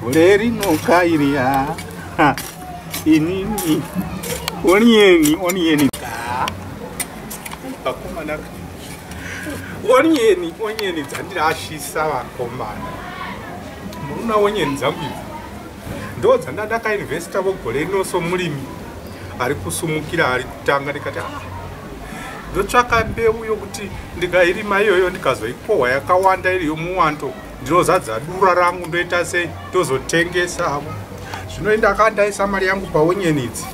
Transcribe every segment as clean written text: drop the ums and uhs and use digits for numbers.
Gore rino kairia inini onieni onieni vakomana, onieni onieni dzandirashisa vakomana. Muruna onieni dzangu idzi ndo dzandandakainvesta vo gore rino somurimi ari kusumukira ari kutanga, ndikati ah, ndotsvaka mbeu yokuti ndikairima iyoyo ndikazoikohwa yakawanda iri yomuwando, ndinozadza dura rangu, ndoita sei, ndozotengesavo. Zvino ndakandaisa mari yangu paonyeni idzi.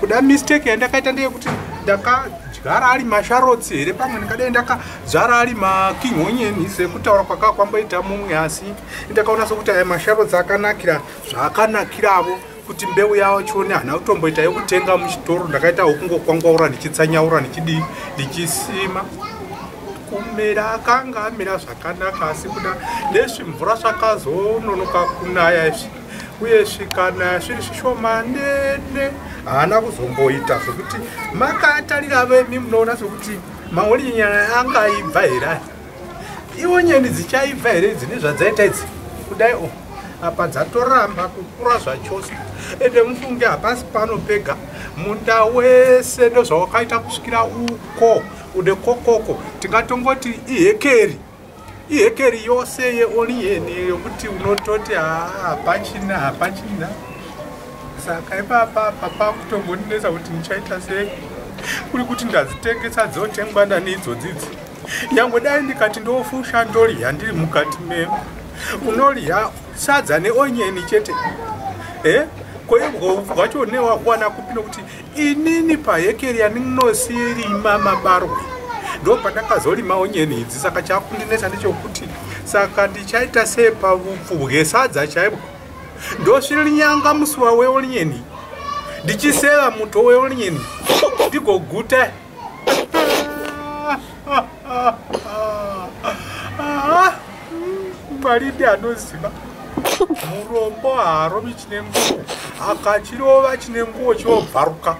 Kuda mistake yandakaita ndeyekuti ndakadyara ari masharotsi here, pamwe ndingadai ndakadzvara ari making onion sekutaura kwakaa kwamboita mumwe, asi ndakaona sokuti aya masharotsi akanakira zvaakanakiravo kuti mbeu yachoni hana kutomboita yekutenga muchitoro. Ndakaita wokungokwangwaura, ndichitsanyaura, ndichidii, ndichisima. Kumera akanga amera zvakanaka, asi kuda nezvimvura zvakazononoka kunaya izvi, uye svikanaya zviri zvishomanene, haana kuzomboita zvokuti makatarira vemi munoona sokuti maoninyana angaibva here aya. Ionyeni dzichaibva here idzi nezvadzaita idzi kudai? O, apa dzatoramba kukura zvachose. Ende mufunge, hapasi pano pega, munda wese ndozvawakaita kusvikira uko une kokoko. Tingatongoti ihekeri, ihekeri yose yeonieni yokuti unototi haa, hapachina, hapachina. Saka ipapa apa pakutombondinetsa kuti ndichaita sei, kuri kuti ndadzitengesa dzotengwa nani idzodzidzi? Nyangwe dai ndikati ndofusha ndorya ndiri mukati memo, unorya sadza neonyeni chete e koibwo hwacho newakuwana kupi? Nokuti inini pahekeri yandinosirima mabarwe ndo pandakazolima onyeni idzi. Saka chakundinetsa ndechekuti saka ndichaita sei pavupfu hwesadza chaibwo? Ndosvirinyanga musuwa weonyeni, ndichiseva muto weonyeni, ndigoguta. Mwari ndi anoziva, murombo haarovi chine nguo, akachirova chine nguo chiobvaruka.